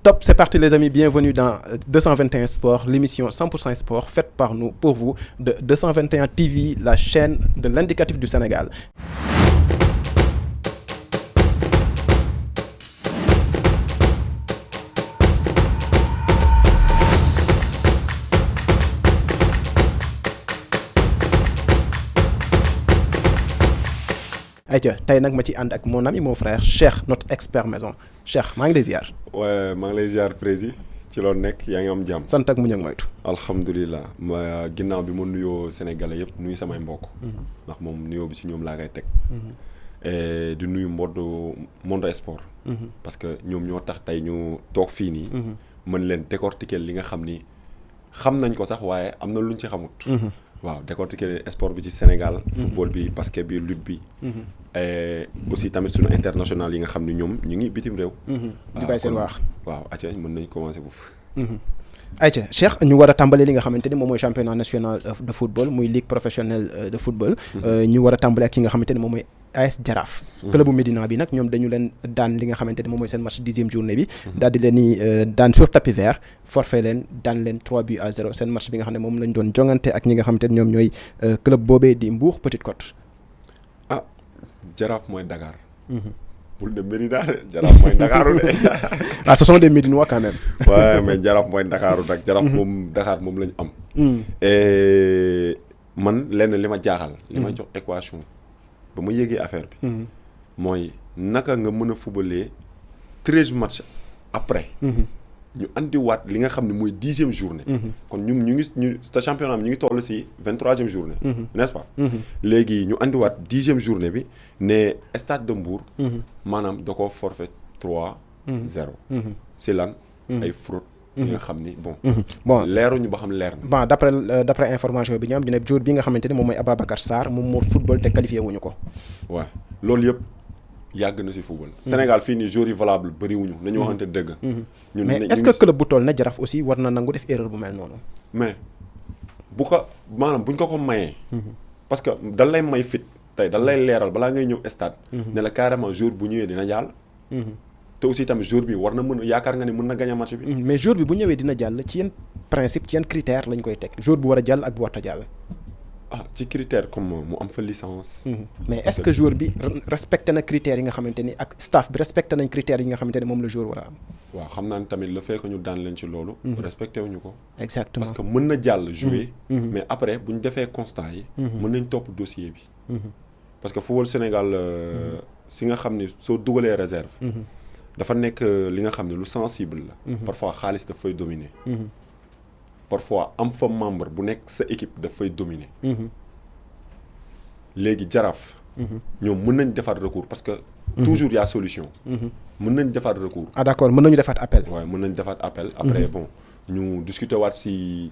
Top, c'est parti les amis, bienvenue dans 221 Sport, l'émission 100% Sport faite par nous, pour vous, de 221 TV, la chaîne de l'indicatif du Sénégal. Aïcha tey nag ma ci ànd ak mon ami mon frère Cheikh notre expert maison Cheikh maa ngi lay ziar. waaye maa ngi lay ziar prési ci loolu nekk yaa ngi am jàmm. sant ak muñ ak moytu. alhamdulilah ma ginnaaw bi ma nuyoo Sénégalais yëpp nuyu samay mbokk. ndax moom nuyoo bi si ñoom laa koy teg. di nuyu monde sport. parce que ñoom ñoo tax tey ñu toog fii nii. mën leen décortiquer li nga xam ni xam nañ ko sax waaye am na luñ ci xamut. waaw décortiquer sport bi ci Sénégal. football bi basket bi lutte bi. et aussi tamit suñu international yi nga xam ne ñoom ñu ngi bitim réew. di bàyyi seen waax. waaw Aïcha mën nañ commencer foofu. Aïcha Cheikh ñu war a tàmbali li nga xamante ni moom mooy championnat national de football muy ligue professionnelle de football. ñu war a tàmbali ak ki nga xamante ni moom mooy AS Jaraaf. club bu Médina bi nag ñoom dañu leen daan li nga xamante ni moom mooy seen match 10e journée bi. daal di leen ni daan sur tapis vert forfait leen daan leen 3-0 seen match bi nga xam ne moom lañ doon jongante ak ñi nga xamante ni ñoom ñooy club boobee di Mbour Petite Côte. ah Jaraaf mooy Dakar. bul de Médina de Jaraaf mooy Dakaru de. ah ce sont des Médinois quand même. waaw mais Jaraaf mooy Dakaru nag Jaraaf moom Dakar moom lañ am. et man lenn li ma jaaxal. li ma jox équation. ba ma yéegee affaire bi. mooy naka nga mën a fubalee 13 matchs après. ñu andiwaat li nga xam ne mooy 10e journée. kon ñu ngi te championnat bi ñu ngi toll si 23e journée. n'est-ce pas. léegi ñu andiwaat 10e journée bi ne Stade de Mbour. maanaam da koo forfait 3-0. si lan. ay fraude. yi nga xam ni bon leeruñu ba xam leer na. bon d'après information bi ñu am ñu ne jour bi nga xamante ni moom mooy Ababacar Sarr moom moo football te qualifié wuñu ko. waaw loolu yëpp yàgg na si football. Sénégal fii nii joueurs yi valable bëriwuñu nañu waxante dëgg. ñun mais est-ce que club bu toll na Jaraaf aussi war na nangu def erreur bu mel noonu. mais bu ko maanaam buñ ko mayee. parce que dal lay may fit tey dal lay leeral balaa ngay ñëw stade. ne la carrément jour bu ñëwee dina jàll. te aussi tamit jour bi war na mën yaakaar nga ne mën na gagner match bi. mais jour bi bu ñëwee dina jàll ci yenn principe ci yenn critère lañ koy teg jour bu war a jàll ak bu warta jàll. ah ci critère comme mu am fa licence. mais est-ce que jour bi respecté na critères yi nga xamante ni ak staff bi respecté nañ critères yi nga xamante ni moom la jour war a am. waaw xam naa ne tamit le fait que ñu daan leen ci loolu. respecté wuñu ko. exactement parce que mën na jàll jouer. mais après bu ñu defee constat yi. mën nañ topp dossier bi. parce que football Sénégal si nga xam ni soo dugalee réserve. dafa nekk li nga xam ne lu sensible la. parfois xaalis daf fay dominer. parfois am fa membre bu nekk sa équipe daf fay dominer. léegi Jaraaf. ñoom mën nañ defaat recours parce que. toujours y a solution. mën nañ defaat recours. ah d'accord mën nañu defaat appel. waaw mën nañ defaat appel. après bon ñu discuter waat si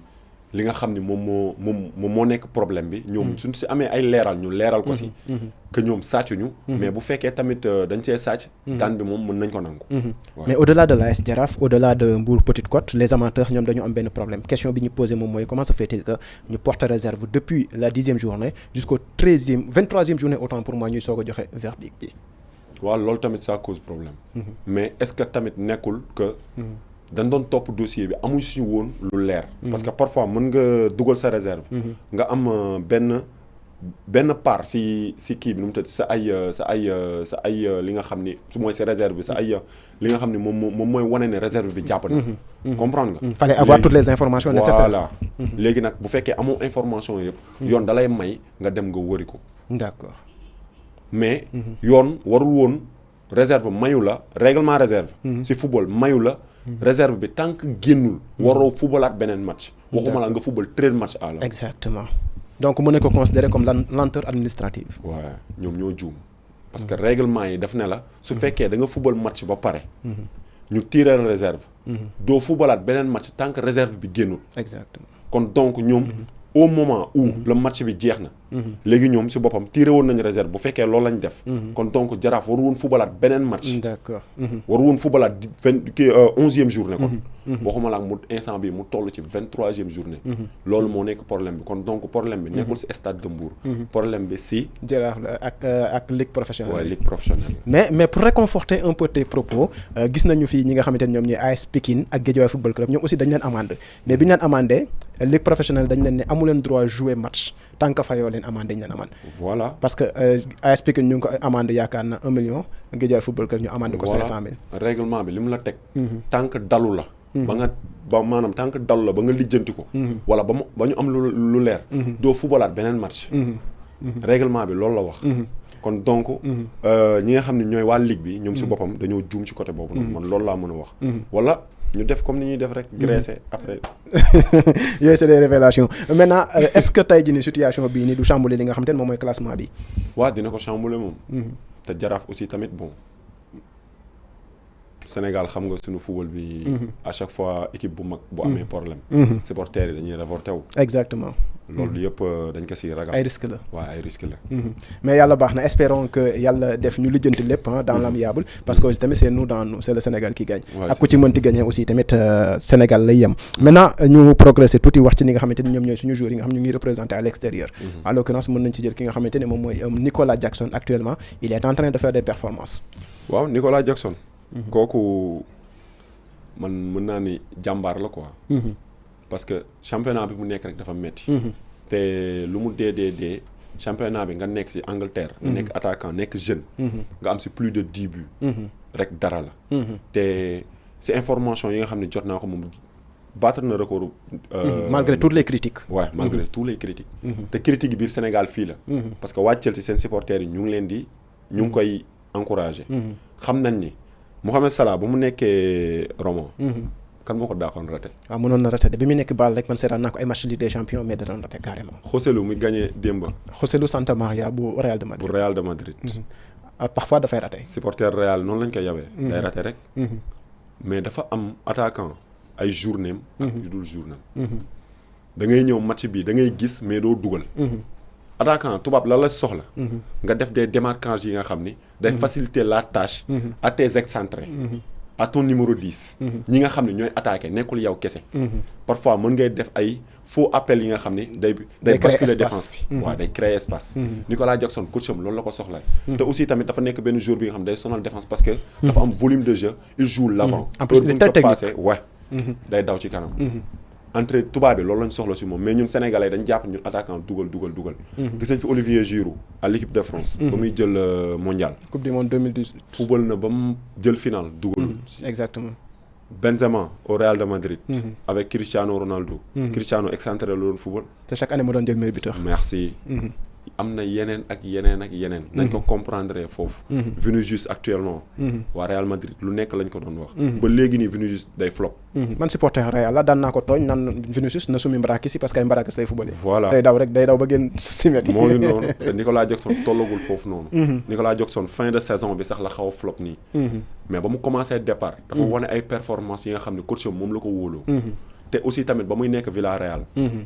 li nga xam ne moom moo nekk problème bi. ñoom suñ si amee ay leeral ñu leeral ko si. que ñoom sàccuñu. mais bu fekkee tamit dañ cee sàcc. daan bi moom mën nañ ko nangu. mais au-delà de l'AS Jaraaf au-delà de Mbour Petite Côte les amateurs ñoom dañu am benn problème question bi ñu posé moom mooy comment se fait-il que ñu porte réserve depuis la 10e journée jusqu'au 23e journée autant pour moi ñuy soog a joxe verdict bi. waaw loolu tamit ça cause problème. mais est-ce que tamit nekkul que. dañ doon topp dossier bi amuñ si woon lu leer. parce que parfois mën nga dugal sa réserve. nga am benn part si kii bi nu mu tëdd sa ay li nga xam ni su mooy sa réserve bi sa ay li nga xam ni moom mooy wane ne réserve bi jàpp na. comprendre nga. fallait avoir toutes les informations nécessaires. voilà léegi nag bu fekkee amoo information yëpp. yoon dalay may nga dem nga wëri ko. d'accord mais yoon warul woon réserve mayu la règlement réserve. si football mayu la. réserve bi tant que génnul. waroo footballaat beneen match. waxuma la nga football 13 matchs à la. exactement donc mën na ko considérer comme lenteur administrative. waaw ñoom ñoo juum. parce que règlement yi daf ne la. su fekkee da nga football match ba pare. ñu tirer réserve. doo footballaat beneen match tant que réserve bi génnul. exactement kon donc ñoom. au moment où le match bi jeex na. léegi ñoom si boppam tiré woon nañ réserve bu fekkee loolu lañ def. kon donc Jaraaf waru woon fubalaat beneen match. d'accord. waru woon fubalaat 11e journée kon. waxuma la ak mu instant bi mu toll ci 23e journée. loolu moo nekk problème bi kon donc problème bi nekkul si stade de Mbour. problème bi si. Jaraaf la ak ligue professionnelle. waaw ligue professionnelle. mais pour réconforter un peu tes propos gis nañu fii ñi nga xamante ne ñoom ñooy AS Pikine ak Guédiawaye football club ñoom aussi dañ leen amende mais bi ñu leen amendé ligue professionnelle dañ leen ne amu leen droit jouer match tant que fayoo leen amende dañ leen amende. voilà parce que AS Pikine ñu ngi ko amende yaakaar na 1 million Guédiawaye football club ñu amende ko 500 000. règlement bi li mu la teg. tant que dalu la. ba maanaam tant que dalu la ba nga lijjanti ko. wala ba ñu am lu leer. doo fubalaat beneen match. règlement bi loolu la wax. kon donc ñi nga xam ne ñooy waa ligue bi ñoom si boppam dañoo juum ci côté boobu noonu man loolu laa mën a wax. wala ñu def comme ni ñuy def rek. graisser après. yooyu c'est des révélations maintenant est-ce que tey jii nii situation bii nii du chambouler li nga xam te ne moom mooy classement bi. waaw dina ko chambouler moom. te Jaraaf aussi tamit bon Sénégal xam nga suñu football bi. à chaque fois équipe bu mag bu amee problème. supporters yi dañuy révolté wu. exactement. loolu yëpp dañ ko siy ragal. ay risque la waaw ay risque la. mais yàlla baax na espérons que yàlla def ñu lijjanti lépp dans l'amiable parce que aussi tamit c'est nous dans nous c'est le Sénégal qui gagne. ak ku ci mënti gagner aussi tamit Sénégal lay yem. maintenant ñu progresser tuuti wax ci ni nga xamante ni ñoom ñooy suñu joueurs yi nga xam ñu ngi représenté à l'extérieur. en l'occurrence mën nañ ci jël ki nga xamante ni moom mooy Nicolas Jackson actuellement il est en train de faire des performances. waaw Nicolas Jackson. kooku man mën naa ni jàmbaar la quoi. parce que championnat bi mu nekk rek dafa metti te lu mu dee championnat bi nga nekk ci Angleterre. nga nekk attaquant nekk jeune. nga am ci plus de 10 buts. rek dara la. te ci information yi nga xam ne jot naa ko moom battre na record. malgré toutes les critiques. waaw malgré tous les critiques. te critiques yi biir Sénégal fii la. parce que waa Chelsea seen supporters yi ñu ngi koy encourager. xam nañ ni Mohamed Salah ba mu nekkee Roma. kan moo ko daaxoon raté. waaw mënoon na raté de bi mu nekk Bâle rek man seetaan naa ko ay match Ligue des Champions mais da doon raté carrément. Joselu muy gagné démb. Joselu Santa Maria bu Real de Madrid. bu Real de Madrid. parfois dafay raté. supporter Real noonu lañ koy yabee. day raté rek. mais dafa am attaquant ay journéem ak yu dul journéem. da ngay ñëw match bi da ngay gis mais doo dugal. attaquant tubaab la soxla. nga def des démarquages yi nga xam ni. day faciliter la tâche. à tes excentrés. à ton numéro 10. ñi nga xam ne ñooy attaqué nekkul yow kese. parfois mën ngay def ay faux appels yi nga xam ni day basculer défense bi. waaw day créer espace. Nicolas Jackson coach am loolu la ko soxla. te aussi tamit dafa nekk benn joueur bi nga xam ne day sonal défense parce que. dafa am volume de jeu il joue l'avant. en plus il est très technique day daw ci kanam. entre tubaab bi loolu lañ soxla si moom mais ñun sénégalais dañ jàpp ñun attaquant dugal. gis nañ fi Olivier Giroud à l'équipe de France. ba muy jël mondial. coupe du monde 2018. football na ba mu jël final dugal. exactement. Benzema au Real de Madrid. avec Cristiano Ronaldo. Cristiano excentré la doon football. te chaque année mu doon jël meilleur buteur. merci. am na yeneen ak yeneen. nañ ko comprendre foofu. Vinicius actuellement. waa Real Madrid lu nekk lañ ko doon wax. ba léegi nii Vinicius day flop. man supporter Real la daan naa ko tooñ naan Vinicius na sumi mbarakis yi parce que ay mbarakis lay footballé. voilà day daw ba génn simeti. moo ngi noonu te Nicolas Jackson tollagul foofu noonu. Nicolas Jackson fin de saison bi sax la xaw a flop nii. mais ba mu commencé départ. dafa wane ay performances yi nga xam ne coach moom la ko wóoloo. te aussi tamit ba muy nekk Villarreal.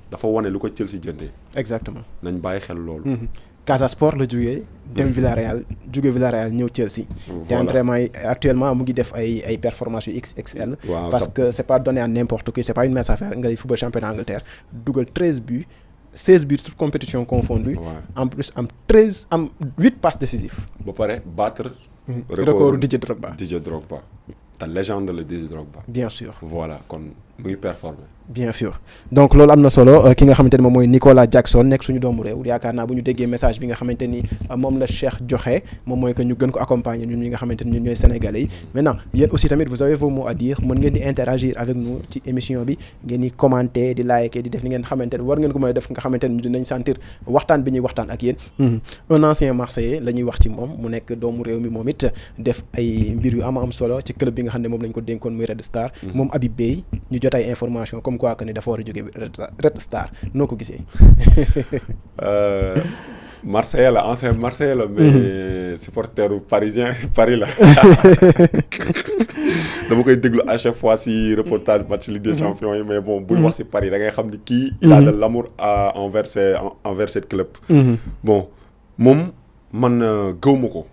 dafa wane lu ko Chelsea jëndee. exactement nañ bàyyi xel loolu. Casa Sport la jógee dem Villarreal ñëw Chelsea. te entraînement yi actuellement mu ngi def ay performances yu XXL. parce que c'est pas donné à n'importe qui c'est pas une mince affaire ngay football championnat Angleterre dugal 13 buts 16 buts toutes compétitions confondues. en plus am 8 passes décisives. ba pare battre. record Didier Drogba. ta légende la Didier Drogba. bien sûr. voilà kon muy performer. bien sûr donc loolu am na solo ki nga xamante ni moom mooy Nicolas Jackson nekk suñu doomu réew yaakaar naa bu ñu déggee message bi nga xamante ni moom la Cheikh joxe moom mooy que ñu gën ko accompagner ñun ñi nga xamante ni ñun ñooy sénégalais yi. maintenant yéen aussi tamit vous avez vos mots à dire mën ngeen di interagir avec nous ci émission bi ngeen di commenter di liker di def li ngeen xamante ni war ngeen ko mën a def nga xamante ni dinañ sentir waxtaan bi ñuy waxtaan ak yéen. un ancien Marseillais la ñuy wax ci moom mu nekk doomu réew mi moom it def ay mbir yu am solo ci club bi nga xam ne moom lañ ko dénkoon muy Red Star. moom Habib Beye ñu jot ay information comme quoi que ni dafa war a jóge Red Star noo ko gisee. Marseillais la ancien Marseillais la mais supporteru parisien Paris la. dama koy déglu à chaque fois si reportage match Ligue des Champions yi mais bon buy wax si Paris da ngay xam ni kii il a de l'amour envers cette club bon moom man gëw ma ko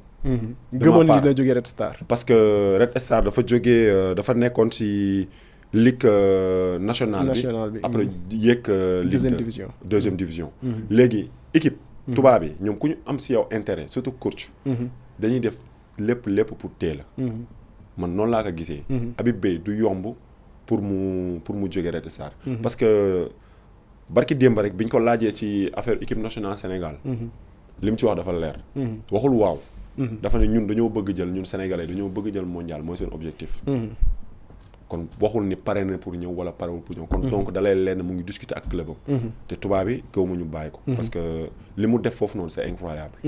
gëmoon dina jógee Red Star parce que Red Star dafa jógee dafa nekkoon si ligue nationale bi après yéeg deuxième division léegi équipe tubaab bi ñoom ku ñu am si yow intérêt surtout coach dañuy def lépp pour teel a man noonu laa ko gisee Habib Beye du yomb pour mu jóge Red Star parce que barki démb rek bi ñu ko laajee ci affaire équipe nationale Sénégal li mu ci wax dafa leer waxul waaw dafa ne ñun dañoo bëgg jël ñun sénégalais dañoo bëgg jël mondial mooy seen objectif kon waxul ni pare na pour ñëw wala parewul pour ñëw kon donc dalay lenn mu ngi discuter ak club am te tubaab bi gaw mu ñu bàyyi ko parce que li mu def foofu noonu c'est incroyable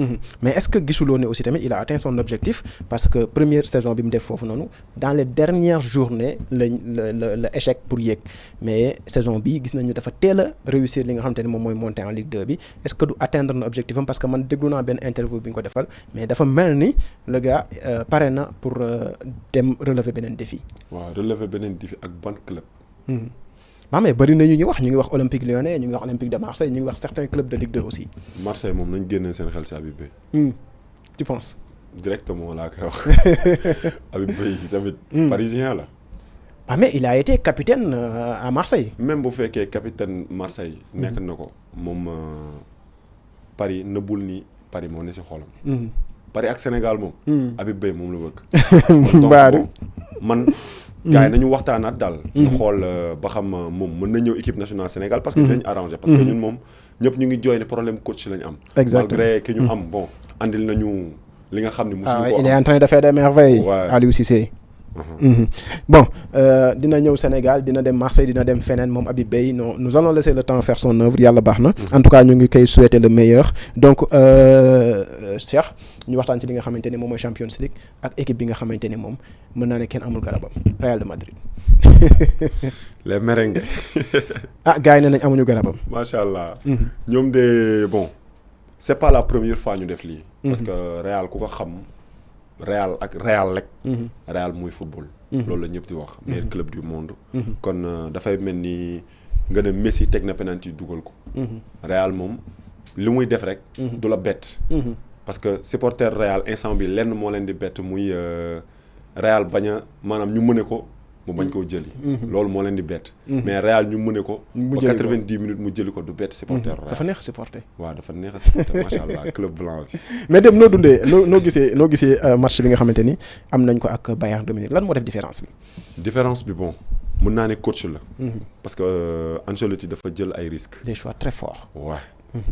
mais est-ce que gisuloo ne aussi tamit il a atteint son objectif parce que première saison bi mu def foofu noonu dans les dernières journées la échec pour yéeg mais saison bi gis nañu dafa teel a réussir li nga xamante ne moom mooy monter en Ligue 2 bi est-ce que du atteindre na objectif am parce que man déglu naa benn interview bi ñu ko defal mais dafa mel ni le gars pare na pour dem relever beneen défi waaw relever beneen défi ak ban club ba mais bëri na ñu ngi wax Olympique Lyonnais ñu ngi wax Olympique de Marseille ñu ngi wax certains clubs de Ligue 2 aussi Marseille moom nañ génnee seen xel si Habib Beye tu penses directement laa koy wax Habib Beye tamit parisien la mais il a été capitaine à Marseille même bu fekkee capitaine Marseille nekk na ko moom Paris nëbbul ni Paris moo ne si xolam Paris ak Sénégal moom Habib Beye moom la bëgg donc man gars yi nañu waxtaanaat daal ñu xool ba xam moom mën na ñëw équipe nationale Sénégal parce que dañu arrangé parce que ñun moom ñëpp ñu ngi jooy ne problème coach lañu am malgré que ñu am bon andil nañu li nga xam ne musuñu ko il est en train de faire des merveilles Aliou Cissé bon dina ñëw Sénégal dina dem Marseille dina dem feneen moom Habib Beye non nous allons laisser le temps faire son œuvre yàlla baax na en tout cas ñu ngi koy souhaiter le meilleur donc Cheikh ñu waxtaan ci li nga xamante ni moom mooy Champions League ak équipe bi nga xamante ni moom mën naa ne kenn amul garabam Real de Madrid les merengues gars yi ne nañ amuñu garabam macha allah ñoom de bon c'est pas la première fois ñu def lii parce que Real ku ko xam Real ak Real rek Real muy football loolu la ñëpp di wax meilleur club du monde kon dafay mel ni nga ne Messi teg na penalty dugal ko Real moom li muy def rek du la bett parce que supporter Real instant bi lenn moo leen di bett muy Real bañ a maanaam ñu mëne ko mu bañ koo jëli loolu moo leen di bett mais Real ñu mëne ko ba 90 minutes mu jëli ko du bett supporter Real dafa neex a supporter waaw dafa neex a supporter macha allah club blanc bi mais dem noo dundee noo gisee match bi nga xamante ni am nañ ko ak Bayern de Munich lan moo def différence bi bon mën naa ne coach la parce que Ancelotti dafa jël ay risques des choix très forts waaw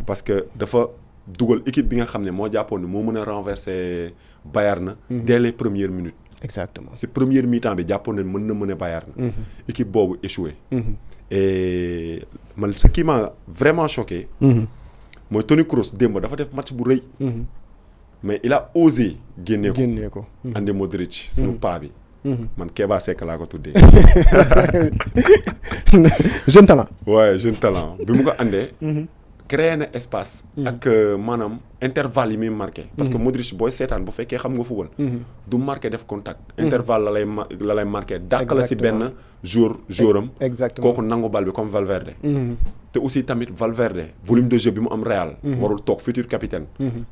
parce que dafa dugal équipe bi nga xam ne moo jàppoon ne moo mën a renverser Bayern dès les premières minutes exactement si première mi-temps bi jàppoon ne mën a Bayern équipe boobu échoué et man ce qui m'a vraiment choqué mooy Toni Kroos démb dafa def match bu rëy mais il a osé génnee ko andi Modric suñu paa bi man Kéba Seck laa ko tuddee jeune talent waaye jeune talent bi mu ko andee créer na espace ak maanaam intervalle yi muy marqué parce que Modric booy seetaan bu fekkee xam nga football du marqué def contact intervalle la lay marqué dàq la si benn jouram exactement kooku nangu bal bi comme Valverde te aussi tamit Valverde volume de jeu bi mu am Real warul toog futur capitaine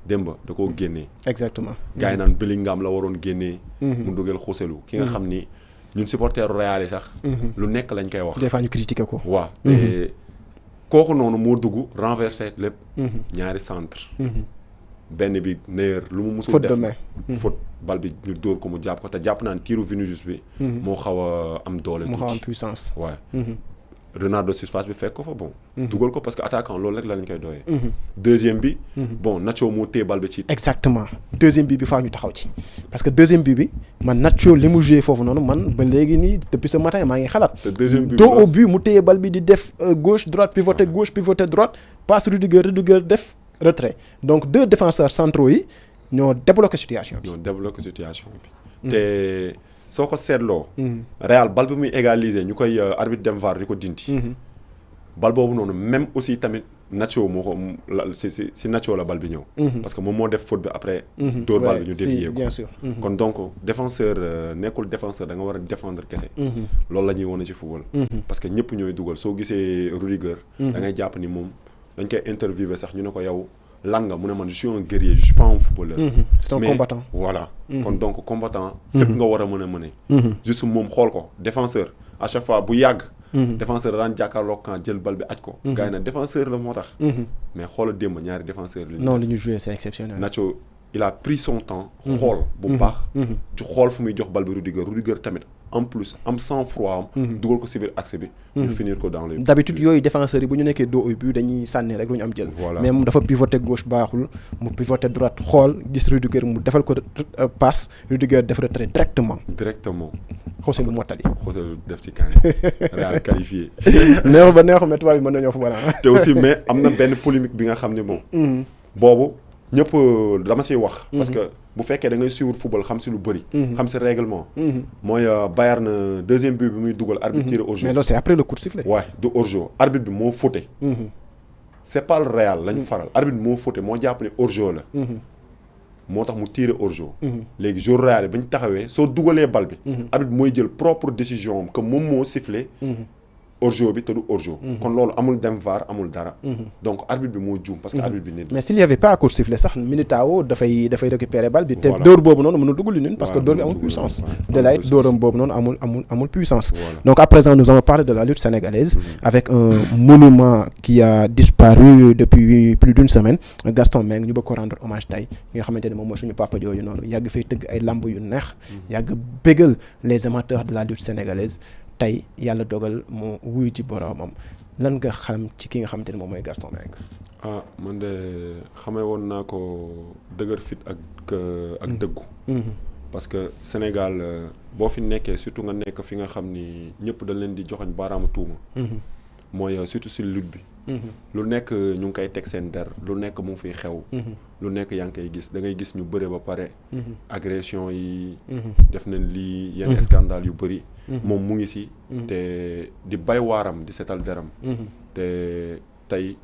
démb da koo génnee exactement gars yi naan Bellingham la waroon génnee mu dugal Joselu ki nga xam ni ñun supporteru Real yi sax lu nekk lañ koy wax des fois ñu critiquer ko waaw kooku noonu moo dugg renversé lépp ñaari centre benn bi Neuer lu mu musul def faute bal bi ñu dóor ko mu jàpp ko te jàpp naan tiiru Vinicius bi moo xaw a am doole moo xaw a am puissance waaw renard de surface bi fekk ko fa bon dugal ko parce que attaquant loolu rek la lañ koy doyee deuxième bi bon Nacho moo téye bal bi ci exactement deuxième bi faa ñu taxaw ci parce que deuxième bi man Nacho li mu joué foofu noonu man ba léegi nii depuis ce matin maa ngi xalaat dos au but mu téye bal bi di def gauche droite pivoter droite passe Rudiger def retrait donc deux défenseurs centraux yi ñoo débloqué situation bi te soo ko seetloo Real bal bi muy égaliser ñu koy arbitre dem VAR di ko dindi bal boobu noonu même aussi tamit Nacho moo ko si Nacho la bal bi ñëw. parce que moom moo def faute bi après. dóor bal bi ñu dévier ko bien sûr. kon donc défenseur nekkul défenseur da nga war a défendre kese. loolu la ñuy wane ci football. parce que ñëpp ñooy dugal soo gisee Rudiger. da ngay jàpp ni moom dañ koy interviewer sax ñu ne ko yow lan nga mu ne man je suis un guerrier je suis pas un footballeur. c'est un combattant. voilà kon donc combattant. fépp nga war a mën a mëne. juste moom xool ko défenseur à chaque fois bu yàgg. défenseur daan jàkkaarloo kan jël bal bi aj ko. gars yi nag défenseur la moo tax. mais xoolal démb ñaari défenseur la. non li ñu joué c'est exceptionnel. Nacho il a pris son temps. xool bu baax. ci xool fu muy jox bal bi Rudiger tamit en plus am sang-froid am. dugal ko si biir axe bi. ñu finir ko dans les. d'habitude yooyu défenseurs yi bu ñu nekkee dos au but dañuy sànni rek lu ñu am jël. voilà mais moom dafa pivoter gauche baaxul mu pivoter droite xool gis Rudiger mu defal ko passe Rudiger def retrait directement. José lu mottali. José lu def ci kaay. Real qualifié. neexul ba neexul mais tubaab bi mën nañoo fa balaa. te aussi mais am na benn polémique bi nga xam ne moom. boobu ñëpp dama siy wax. parce que bu fekkee da ngay suivre football xam si lu bëri. xam si règlement. mooy Bayern deuxième but bi muy dugal. arbitre tiré hors-jeu. mais loolu c'est après le coup de sifflet. ouais du hors-jeu arbitre bi moo fauté. c'est pas le Real lañu faral arbitre bi moo fauté moo jàpp ne hors-jeu la. moo tax mu tiré hors-jeu. léegi jour Real yi ba ñu taxawee soo dugalee bal bi. arbitre bi mooy jël propre décision am que moom moo sifflé. hors-jeu bi te du hors-jeu. kon loolu amul dem VAR amul dara. donc arbitre bi moo juum parce que arbitre bi nit. mais s'il y avait pas coup de sifflet sax Militao dafay récupérer bal bi. te dóor boobu noonu mënul dugg li ñun parce que dóor bi amul puissance. de la it dóoram boobu noonu amul puissance. donc à présent nous allons parler de la lutte sénégalaise. avec un monument qui a disparu depuis plus d'une semaine Gaston Mbengue ñu bëgg ko rendre hommage tey nga xamante ne moom mooy suñu papa jooju noonu yàgg fay tëgg ay lamb yu neex. yàgg bégal les amateurs de la lutte sénégalaise. tey yàlla dogal mu wuyu ci boromam lan nga xam ci ki nga xamante ne moom mooy Gaston Mbengue. ah man de xamee woon naa ko dëgër fit ak dëggu. parce que Sénégal boo fi nekkee surtout nga nekk fi nga xam ni ñëpp dañ leen di joxoñ baaraamu tuuma. mooy surtout si lutte bi. lu nekk ñu ngi koy teg seen der lu nekk mu ngi fiy xew. lu nekk yaa ngi koy gis da ngay gis ñu bëre ba pare. agression yi. def nañ lii yenn scandale yu bëri. moom mu ngi si. te di bay waaram di setal deram. te tey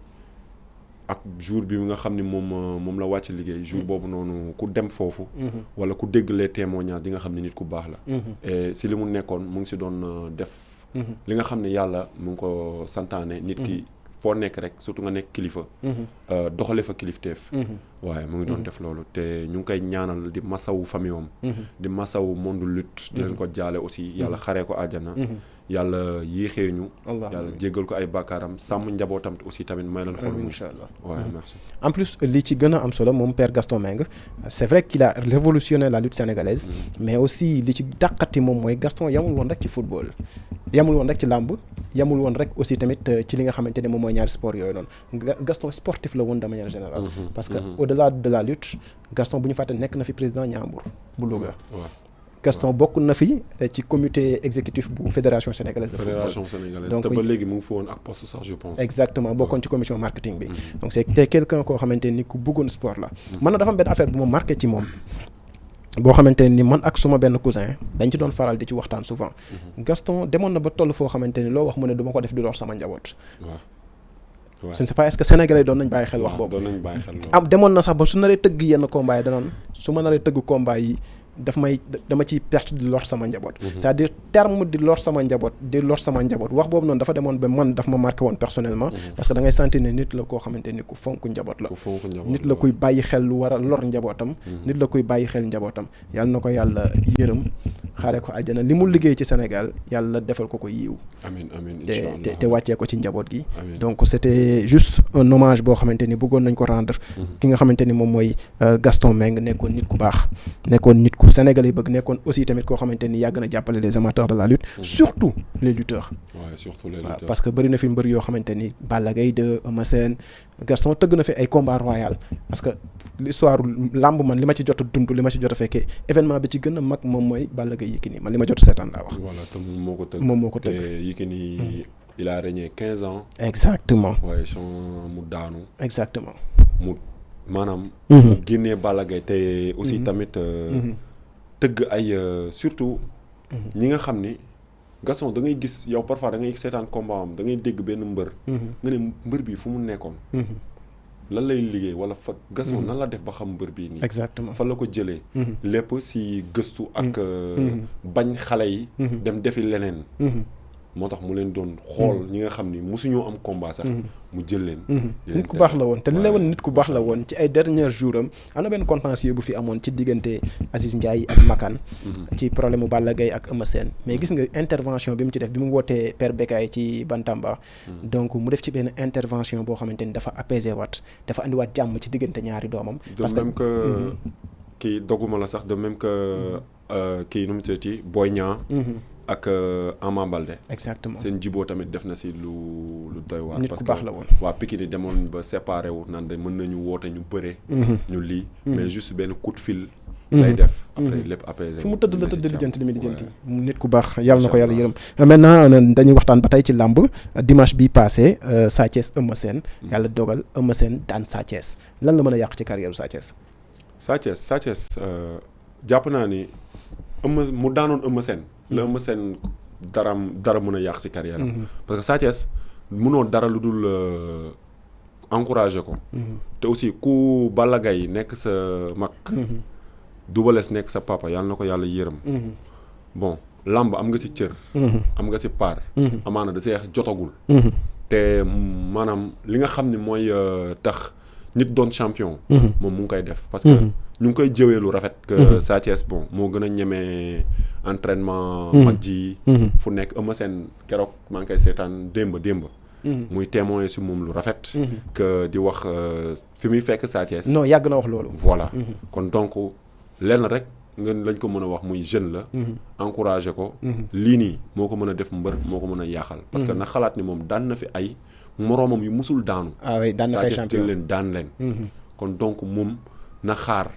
ak jour bi nga xam ni moom la wàcc liggéey jour boobu noonu ku dem foofu. wala ku dégg les témoignages di nga xam ni nit ku baax la. et si li mu nekkoon mu ngi si doon def. li nga xam ne yàlla mu ngi ko santaane nit ki. foo nekk rek surtout nga nekk kilifa. doxale fa kilifteef. waaye mu ngi doon def loolu te ñu ngi koy ñaanal di masawu famille am. di masawu monde lutte. di leen ko jaale aussi yàlla xaree ko àjjana. yàlla yéexee ñu. yàlla jéggal ko ay bàkkaaram sàmm njabootam aussi tamit may leen xool. incha allah waaye merci. en plus li ci gën a am solo moom père Gaston Mbengue c'est vrai qu'il a révolutionné la lutte sénégalaise. mais aussi li ci dàqati moom mooy Gaston yamul woon rek ci football. yamul woon rek ci làmb yamul woon rek aussi tamit ci li nga xamante ne moom mooy ñaari sport yooyu noonu Gaston sportif la woon de manière générale. parce que au-delà de la lutte Gaston bu ñu fàtte nekk na fi président Ndiambour bu Louga. Gaston bokk na fi ci comité exécutif bu fédération sénégalaise de football. fédération sénégalaise te ba léegi mu ngi fa woon ak poste sax je pense. exactement bokkoon ci commission marketing bi. donc c'est quelqu'un koo xamante ni ku bëggoon sport la. man na dafa am benn affaire bu ma marqué ci moom. boo xamante ni man ak suma benn cousin dañ ci doon faral di ci waxtaan souvent. Gaston demoon na ba toll foo xamante ni loo wax mu ne du ma ko def di lor sama njaboot. waaw je ne sais pas est-ce que sénégalais doon nañ bàyyi xel wax boobu. doon nañ bàyyi xel am demoon na sax ba su naree tëgg yenn combat yi danoon su ma naree tëgg combat yi dama ciy perte di lor sama njaboot. c'est-à-dire terme di lor sama njaboot wax boobu noonu dafa demoon ba man daf ma marqué woon personnellement. parce que da ngay sentir ne nit la koo xamante ni ku fonk njaboot la. nit la kuy bàyyi xel lu war a lor njabootam. nit la kuy bàyyi xel njabootam yàlla na ko yàlla yërëm xaare ko aljana li mu liggéey ci Sénégal yàlla defal ko yiw. amiin amiin inch'Allah te wàccee ko ci njaboot gi. donc c'était juste un hommage boo xamante ni bëggoon nañ ko rendre. ki nga xamante ni moom mooy Gaston Mbengue nekkoon nit ku baax nekkoon nit ku Sénégal yi bëgg nekkoon aussi tamit koo xamante ni yàgg na jàppale les amateurs de la lutte. surtout les lutteurs. waaw surtout les lutteurs parce que bëri na fi mbër yoo xamante ni Balla Gaye 2 Eumeu Sène Gaston tëgg na fi ay combat royal parce que l'histoire làmb man li ma ci jot a dund li ma ci jot a fekkee événement bi ci gën a mag moom mooy Balla Gaye Yékini man li ma jot a seetaan laa wax. voilà te moom moo ko tëgg te Yékini il a régné 15 ans. exactement. waaye mu daanu. exactement. mu maanaam. mu génnee Balla Gaye te aussi tamit. tëgg ay surtout. ñi nga xam ni Gaston da ngay gis yow parfois da ngay seetaan combat am da ngay dégg benn mbër. nga ne mbër bi fu mu nekkoon. lan lay liggéey wala fa Gaston nan la def ba xam mbër bii nii. exactement fa la ko jëlee. lépp si gëstu ak bañ xale yi. dem defi leneen. moo tax mu leen doon xool ñi nga xam ni mosuñoo am combat sax. mu jël leen. nit ku baax la woon te li lay woon nit ku baax la woon ci ay derniers jours am na benn contentieux bu fi amoon ci diggante Aziz Ndiaye ak Makan. ci problème mu Balla Gaye ak Eumeu Sène mais gis nga intervention bi mu ci def bi mu wootee Père Bécaye ci Bantamba. donc mu def ci benn intervention boo xamante ni dafa apaiser waat dafa andiwaat jàmm ci diggante ñaari doomam. parce que de même que kii doguma la sax de même que kii nu mu tuddati Boy Niang. ak Ama Baldé. exactement seen jiboo tamit def na si lu doy waar. nit parce ku que baax la woon. waa Pikine demoon ba séparé wu naan de mën nañu woote ñu bëre. ñu lii. mais juste benn coup de fil. lay def après lépp apaisé. fi mu tëdd la tëdd lijjanti li muy lijjanti. nit ku baax yàlla na ko yàlla yërëm. maintenant dañuy waxtaan ba tey ci làmb dimanche bi passé Sa Thiès Eumeu Sène. yàlla dogal Eumeu Sène daan Sa Thiès lan la mën a yàq ci carrière Sa Thiès. Sa Thiès jàpp naa ni mu daanoon Eumeu Sène. la Eumeu Sène dara mën a yàq ci carrière am. parce que Sa Thiès mënoo dara lu dul encourager ko. te aussi ku Balla Gaye nekk sa mag. Double Less nekk sa papa yàlla na ko yàlla yërëm. bon làmb am nga ci cër. am nga ci part. amaana da see jotagul. te maanaam li nga xam ne mooy tax nit doon champion. moom mu ngi koy def parce que ñu ngi koy jëwee lu rafet. que Sa Thiès bon moo gën a ñemee entraînement. mag ji fu nekk Eumeu Sène keroog maa ngi koy seetaan démb. muy témoin si moom lu rafet. que di wax fi muy fekk Sa Thiès. non yàgg na wax loolu. voilà kon donc lenn rek ngeen lañ ko mën a wax muy jeune la. encouragé ko. lii nii moo ko mën a def mbër moo ko mën a yaaxal. parce que na xalaat ni moom daan na fi ay moroomam yu musul daanu. ah oui daan na fay Sa Thiès jël leen daan leen. kon donc moom na xaar.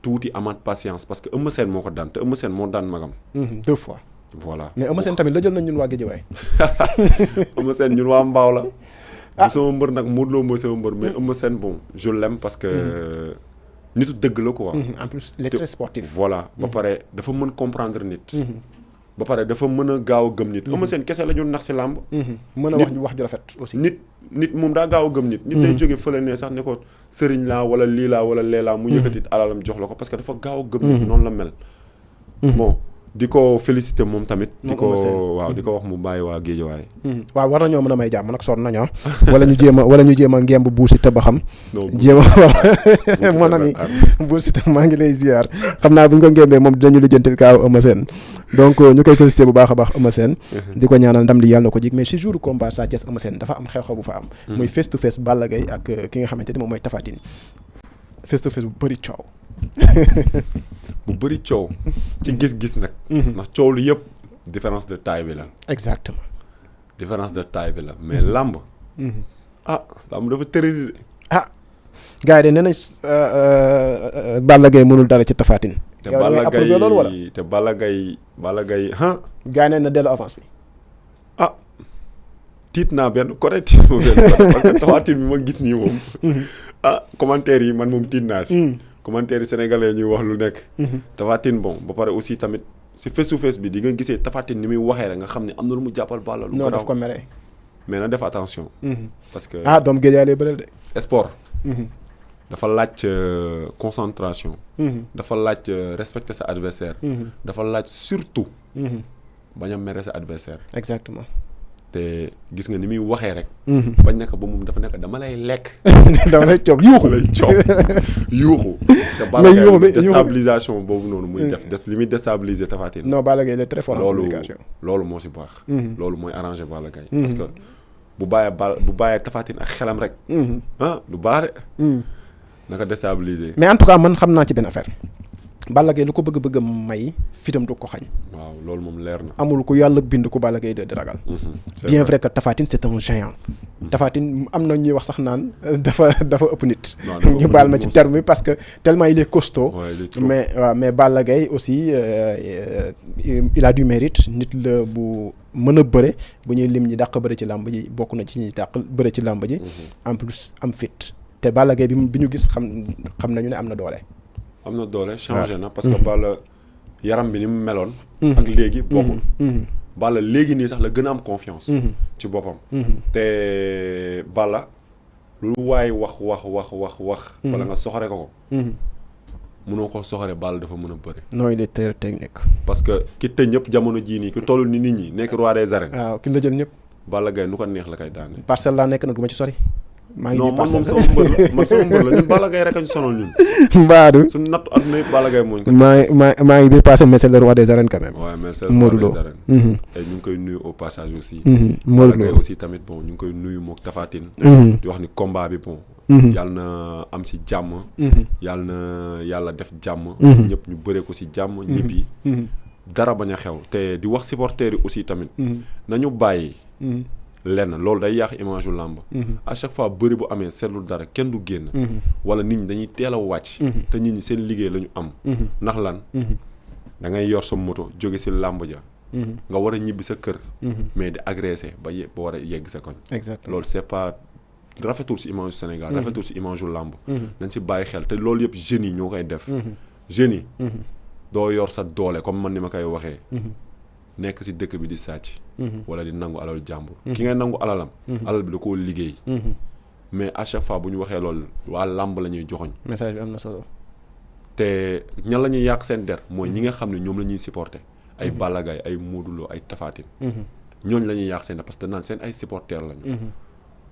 tuuti amaat patience parce que Eumeu Sène moo ko daan te Eumeu Sène moo daan magam. 2 fois. voilà mais Eumeu Sène tamit la jël nañ ñun waa Guédiawaye. Eumeu Sène ñun waa Mbaaw la. bu sama mbër nag Modou Lo mooy sama mbër mais Eumeu Sène bon je l'aime parce que nitu dëgg la quoi. en plus il est très sportif. voilà ba pare dafa mën comprendre nit. ba pare dafa mën a gaaw a gëm nit. Eumeu Sène kese la ñu nax si làmb. mën a wax ju rafet aussi. nit moom daa gaaw a gëm nit. nit day jóge fële ne sax ne ko sëriñ laa wala lii laa wala lee laa mu yëkkati alalam jox la ko parce que dafa gaaw a gëm nit noonu la mel. bon di ko féliciter moom tamit. di ko wax mu bàyyi waa Guédiawaye. waaw war nañoo mën a may jàmm nag sonn nañu wala ñu jéem a ngemb Bou Siteu ba xam. jéem a mon ami Bou Siteu maa ngi lay ziar xam naa bu ñu ko ngembee moom dinañu lijjantil kaaw Eumeu Sène donc ñu koy féliciter bu baax a baax Eumeu Sène. di ko ñaanal ndam li yàlla na ko jig mais si jour combat Sa Thiès Eumeu Sène dafa am xew-xew bu fa am. muy face to face Balla Gaye ak ki nga xamante ni moom mooy Tapha Tine face to face bu bëri coow. bu bëri coow ci gis-gis nag. ndax coow lu yëpp différence de taille bi la. exactement. différence de taille bi la mais làmb. làmb dafa tëri. gars yi de nee nañ Balla Gaye mënul dara ci Tapha Tine. te Balla Gaye gars yi nee na dellu avance bi. tiit naa benn côté tiit ma benn côté parce que Tapha Tine bi ma gis nii moom. commentaire yi man moom tiit naa si. commentaire yi sénégalais ñuy wax lu nekk. Tapha Tine bon ba pare aussi tamit si face to face bi di nga gisee Tapha Tine ni muy waxee rek nga xam ne am na lu mu jàppal Balla. lu ko daf ko mere. mais na def attention. parce que doom Guédiawaye lay bëreel de. sport. dafa laaj concentration. dafa laaj respecter sa adversaire. dafa laaj surtout. bañ a mere sa adversaire. exactement. te gis nga ni muy waxee rek. bañ nekk ba moom dafa nekk dama lay lekk. dama lay coob yuuxu yuuxu. te Balla Gaye déstabilisation boobu noonu muy def li muy déstabiliser Tapha Tine. non Balla Gaye il est très fort en communication. loolu moo si baax. loolu mooy arranger Balla Gaye. parce que bu bàyyee Tapha Tine ak xelam rek. du baax de. naka déstabiliser. mais en tout cas man xam naa ci benn affaire. Balla Gaye lu ko bëgg may fitam du ko xañ. waaw loolu moom leer na. amul ku yàlla bind ku Balla Gaye di ragal. bien vrai que Tapha Tine c'est un géant. Tapha Tine am na ñuy wax sax naan dafa ëpp nit. ñu baal ma ci terme bi parce que tellement il est costaud. mais Balla Gaye aussi il a du mérite nit la bu mën a bëre bu ñuy lim ñi dàq bëre ci làmb ji bokk na ci ñi dàq bëre ci làmb ji. en plus am fit te Balla Gaye bi ñu gis xam nañu ne am na doole. am na doole changé na parce que Balla yaram bi ni mu meloon. ak léegi bokkul. Balla léegi nii sax la gën a am confiance. ci boppam. te Balla lu waay wax. wala nga soxore ko. mënoo ko soxore Balla dafa mën a bëri. non il est très technique. parce que ki tëj ñëpp jamono jii nii ki toll ni nit ñi nekk roi des arènes. waaw ki la jël ñëpp. Balla Gaye nu ko neex la koy daane. parcelle laa nekk nag du ma ci sori. maa ngi non man moom sama mbër la ñun Balla Gaye rek a ñu sonal ñun. Mbaadu. suñu nattu àdduna yëpp Balla Gaye mooñ ko. maa ngi biir passé mais c'est le roi des arènes quand même. waaw mais c'est Modou le Lo. roi des arènes. et ñu ngi koy nuyu au passage aussi. Modou Balla Gaye Lo. aussi tamit bon ñu ngi koy nuyu mook Tapha Tine. di wax ni combat bi bon. yàlla na am ci jàmm. yàlla na yàlla def jàmm. ñëpp ñu bëree ko ci jàmm. ñibbi. dara bañ a xew te di wax supporters yi aussi tamit. nañu bàyyi. lenn loolu day yàq image yu làmb. à chaque fois bëri bu amee seetlu dara kenn du génn. wala nit ñi dañuy teel a wàcc. te nit ñi seen liggéey la ñu am. ndax lan da ngay yor sa moto jóge ci làmb ja. nga war a ñibbi sa kër. mais di agressé ba war a yegg sa koñ. exactement loolu c'est pas rafetul ci image Sénégal. rafetul ci image yu làmb. nañ ci bàyyi xel te loolu yëpp jeunes yi ñoo koy def. jeunes yi. doo yor sa doole comme man ni ma koy waxee. nekk ci dëkk bi di sàcc. wala di nangu alal jàmbur. ki ngay nangu alalam. alal bi da koo liggéey. mais à chaque fois bu ñu waxee loolu waa làmb la ñuy joxoñ. message bi am na solo. te ñan la ñuy yàq seen der mooy ñi nga xam ne ñoom la ñuy supporter. ay Balla Gaye ay Modou Lo ay Tapha Tine. ñooñu la ñuy yàq seen der parce que naan seen ay supporters lañu.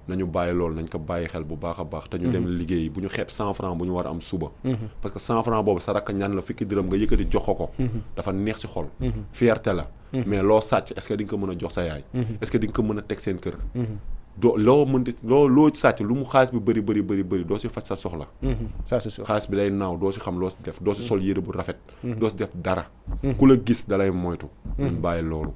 nañu bàyyi loolu nañ ko bàyyi xel bu baax a baax. te ñu dem liggéey bu ñu xeeb 100 francs bu ñu war a am suba. parce que 100 francs boobu sa rakk ñaan la fukki dërëm nga yëkkati jox ko. dafa neex ci xol. fierté la. mais loo sàcc est-ce que di nga ko mën a jox sa yaay. est-ce que di nga ko mën a teg seen kër. doo loo mënti loo sàcc lu mu xaalis bi bëri doo si faj sa soxla. ça c'est sûr. xaalis bi day naaw doo si xam loo si def doo si sol yére bu rafet. doo si def dara. ku la gis da lay moytu. nañ bàyyi loolu.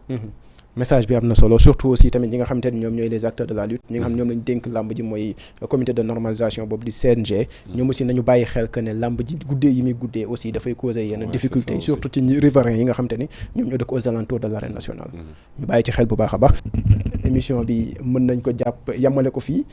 message bi am na solo surtout aussi tamit ñi nga xamante ne ñoom ñooy les acteurs de la lutte ñi nga xam ñoom lañ dénk làmb ji mooy comité de normalisation boobu di CNG. ñoom aussi nañu bàyyi xel que ne làmb ji guddee yi muy guddee aussi dafay causer yenn difficultés surtout ci riverains yi nga xamante ni ñoom ñoo dëkk aux alentours de l'arène nationale. ñu bàyyi ci xel bu baax a baax. émission bi mën nañ ko jàpp yamale ko fii.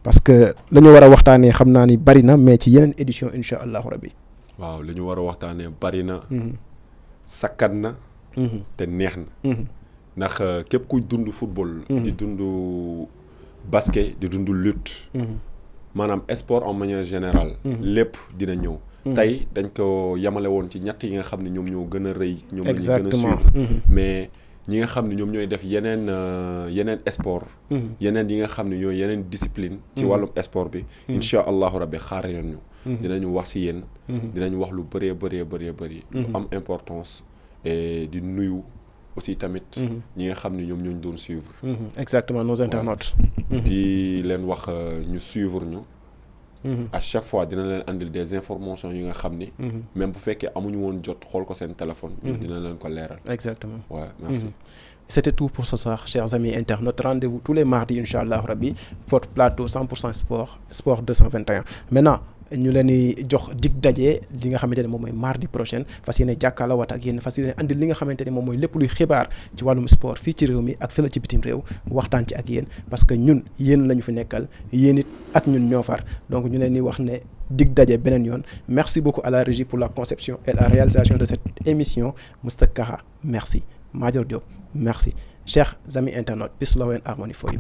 parce que la ñu war a waxtaanee xam naa ni bari na mais ci yeneen édition incha allahu rabbi. waaw li ñu war a waxtaanee bari na. sakkan na. te neex na. ndax képp kuy dund football. di dund basket di dund lutte. maanaam sport en manière générale. lépp dina ñëw. tey dañ ko yamale woon ci ñett yi nga xam ne ñoom ñoo gën a rëy. ñoom la ñu gën a suivre mais. ñi nga xam ne ñoom ñooy def yeneen sport. yeneen yi nga xam ne ñooy yeneen discipline. ci wàllum sport bi. incha allahu rabbi xaar ñu. dinañu wax ci yéen. dinañu wax lu bëree. lu am importance. et di nuyu aussi tamit. ñi nga xam ne ñoom ñoo ñu doon suivre. exactement nos internautes. di leen wax ñu suivre ñu. à chaque fois dina leen andil des informations yi nga xam ni. même bu fekkee amuñu woon jot xool ko seen téléphone. dina leen ko leeral. exactement. Ouais, merci. C'était tout pour ce soir, chers amis internautes. Rendez-vous tous les mardis, Inch'Allah Rabbi, votre plateau 100% sport 221. Maintenant, ñu leen di jox dig daje li nga xamante ne moom mooy mardi prochain fas yéene jàkkaarloo waat ak yéen fas yéene andi li nga xamante ne moom mooy lépp luy xibaar ci wàllum sport fii ci réew mi ak fële ci bitim réew waxtaan ci ak yéen parce que ñun yéen la ñu fi nekkal yéen it ak ñun ñoo far donc ñu leen di wax ne dig daje beneen yoon. Merci beaucoup à la régie pour la conception et la réalisation de cette émission. Moustapha merci. Major Diop merci. Chers amis internautes, peace, love and harmony for you.